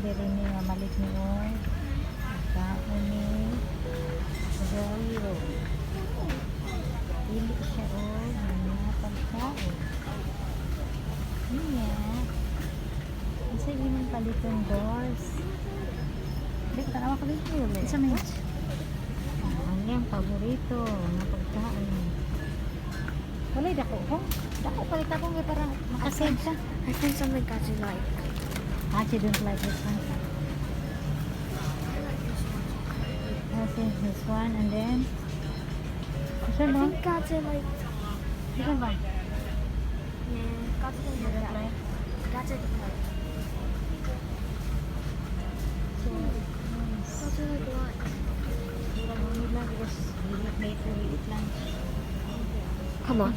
Diri ni nga malit ni og pagkaon ni Royo. Pili siya og mga pagkaon. Niya. Unsa imong paliton, Dors? Di ko tanawa ka video. Isa may Ang iyang paborito nga pagkaon. Walay dako ko. Dako palit ako nga para makasave ka. I found something that you like. Ah, you don't like this one? I like this one. Okay, this one and then this I one ba? think Gaza like. This one ba? Yeah, Gaza You don't don't like that. like? Gaza don't like. So, nice. Gaza like what? Murag no need lang because we eat later, we eat lunch. Come on.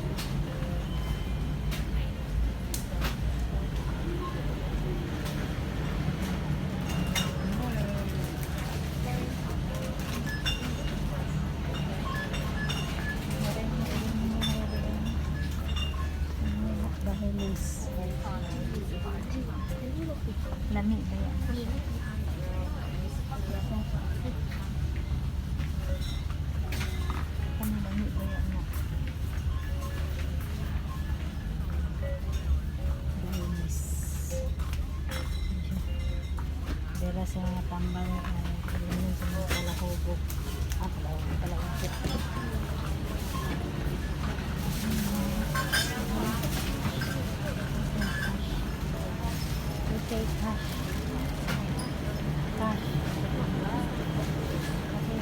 Bahilis. Lami ba yan? Kami lami ba yan na? Bahilis. Dera sa mga tambay ay yun sa mga kalahubog. Ah, kalahubog, kalahubog. Okay, cash. Cash. Okay,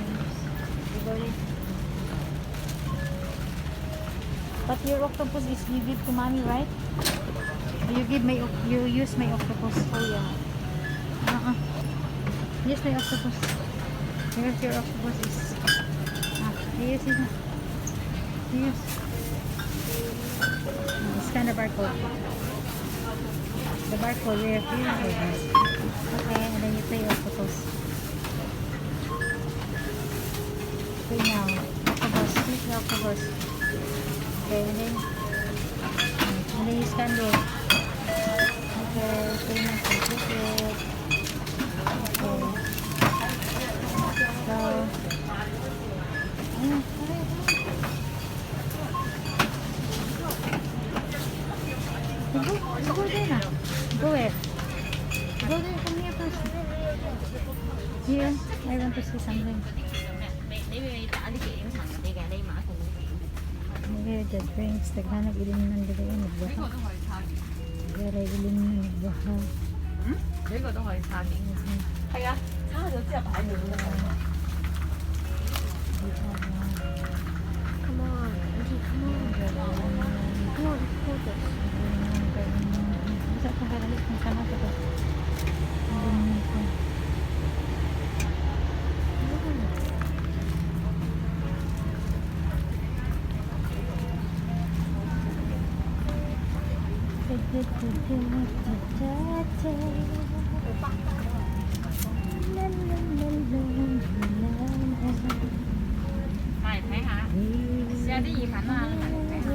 you go there. But your octopus is you give to Mommy, right? You use my octopus. Oh yeah. Uh-uh. Use my octopus. Because your octopus is, ah, you use it. Use. Scan the barcode. The barcode here. Here. Okay, and then you pay octopus. Pay now. Octopus. Click the octopus. Okay, and then you scan it. Okay, pay now. Click it. Okay. So, ayun, hurry, hurry. Go, go there na. Go where? Go there, come here first. Here, I want to see something. 你你打啲幾點層嗰啲嘅，你買一罐。 Here, the drinks. Daghanag ilimnon dito yun. 呢 Nagbaha. 個都可以叉電。 Dere ilimnon nagbaha. 嗯，呢個都可以叉電。係啊，叉咗之後擺滿都好。 Come on, Auntie, come on. Come on, hold this. Basta kung kadali kung kana ko to. Ilimnon ko. Come on. La la la la la la. 買嚟睇下，試下啲意粉啊，買嚟睇下。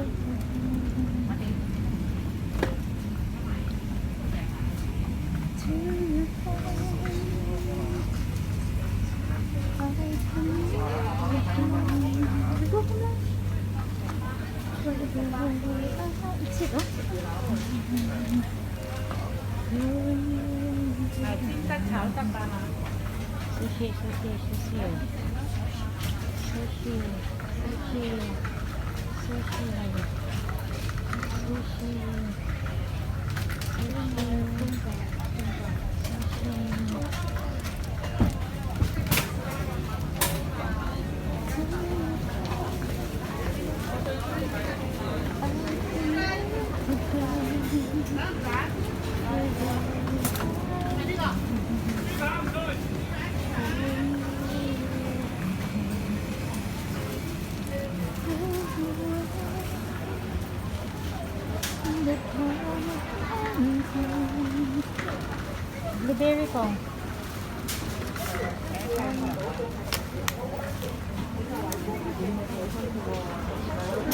我哋 To Go, come on. Exit, oh. 係煎得炒得㗎嘛。 Sushi, sushi, sushi. Sushi, sushi, sushi, sushi, sushi, sushi. Blueberry ko.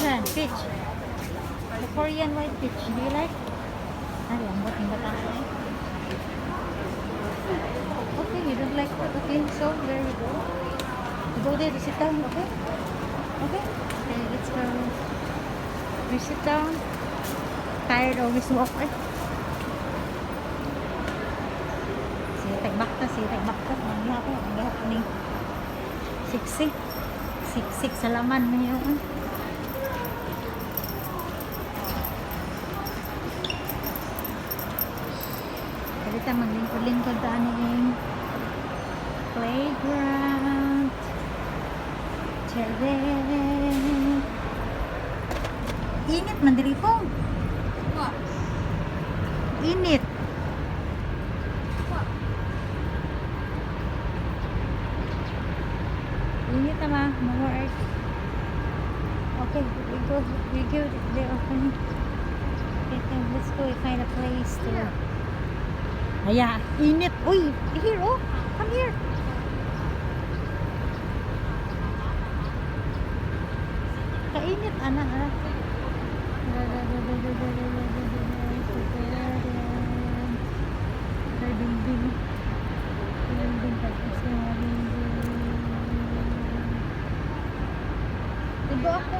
Yan, peach. The Korean white peach. Do you like? Ay, ambot ng bata ko eh. So, there we go. We go there to sit down, okay? Okay? Okay, let's go. We sit down. Tired, always walk eh. Sige, tagbakta, sige, tagbakta. Ang ako, ang ako ning siksik. Siksik sa laman na yun. Kalita, maglingkod-lingkod ta aning playground. Charing. Init man diri po. What? Init. What? Init na ma. More earth. Okay, we go there, okay. Okay, okay, let's go find a place to. Here. Aya, init. Uy, here oh. Come here. Kainit ana ah. Ay, bing. Bing pag-isa. Diba ako?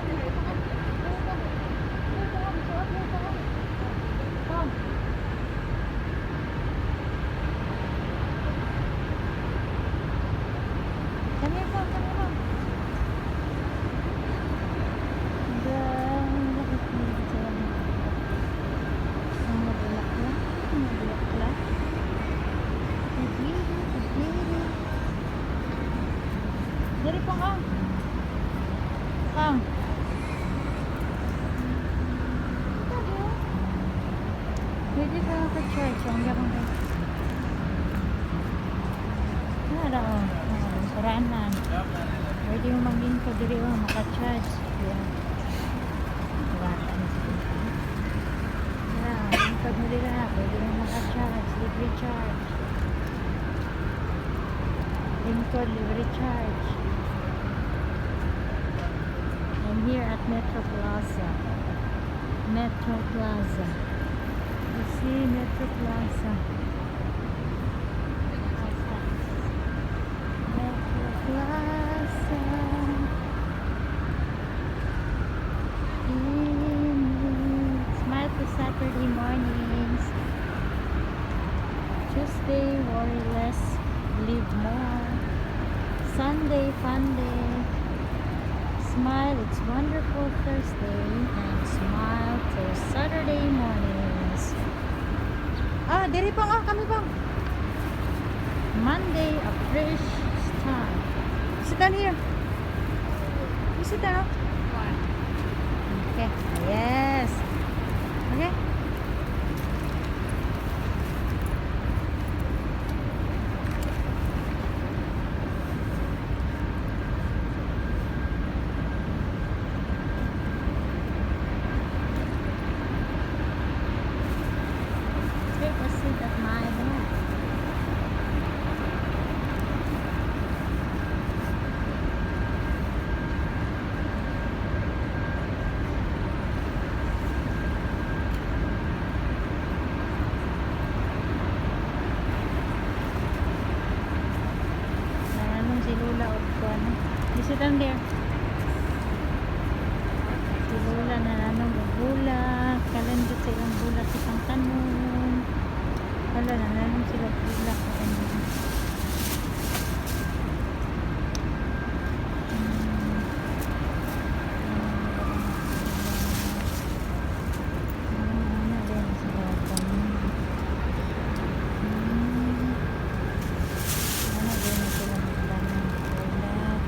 Come. Come here, come, come here, come. Ang mabulaklak, mabulaklak. Nagili, nagili. Diri po kang. Kang. Pwede ka maka-charge. Ang gabang kayo. Nara o. Suranan. Pwede mo maglingkod diri o maka-charge. Yeah. Wala na siguro. Yeah, lingkod mo dira. Pwede mo maka-charge. Libre charge. Lingkod, libre charge. I'm here at Metro Plaza. Metro Plaza. You see Metro Plaza. Metro Plaza. Init. Smile to Saturday mornings. Tuesday, worry less, live more. Sunday, fun day. Smile, it's wonderful Thursday. And smile till Saturday mornings. Ah, diri pa nga, kami pa. Monday, a fresh start. Sit down here. You sit down. What? Okay. Yes. Okay. Take a seat at my back. Nanong si Lola og kuan. You sit down there. Si Lola nananong og bulak. Kalendot sa ilang bulak sa pangtanon. Wala, nananong sila og bulak sa tanon. Ano din sila tanon. Ano din sila magtanong bulak.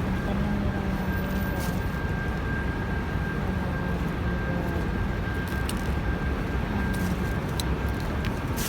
Ang tanong nila mga bulak. Ano, bulak.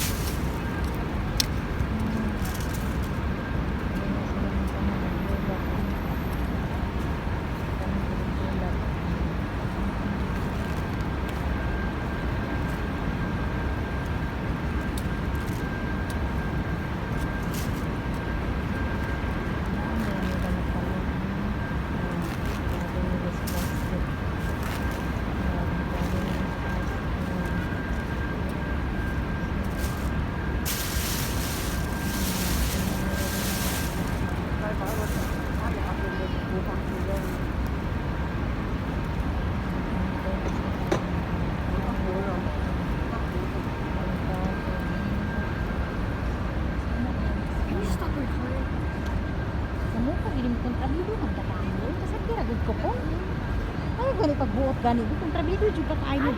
Dili mo kontrabido man ka kaayo. Kasakit ra gud ko po. Ay gani pagbuot gani, kontrabido jud ka kaayo.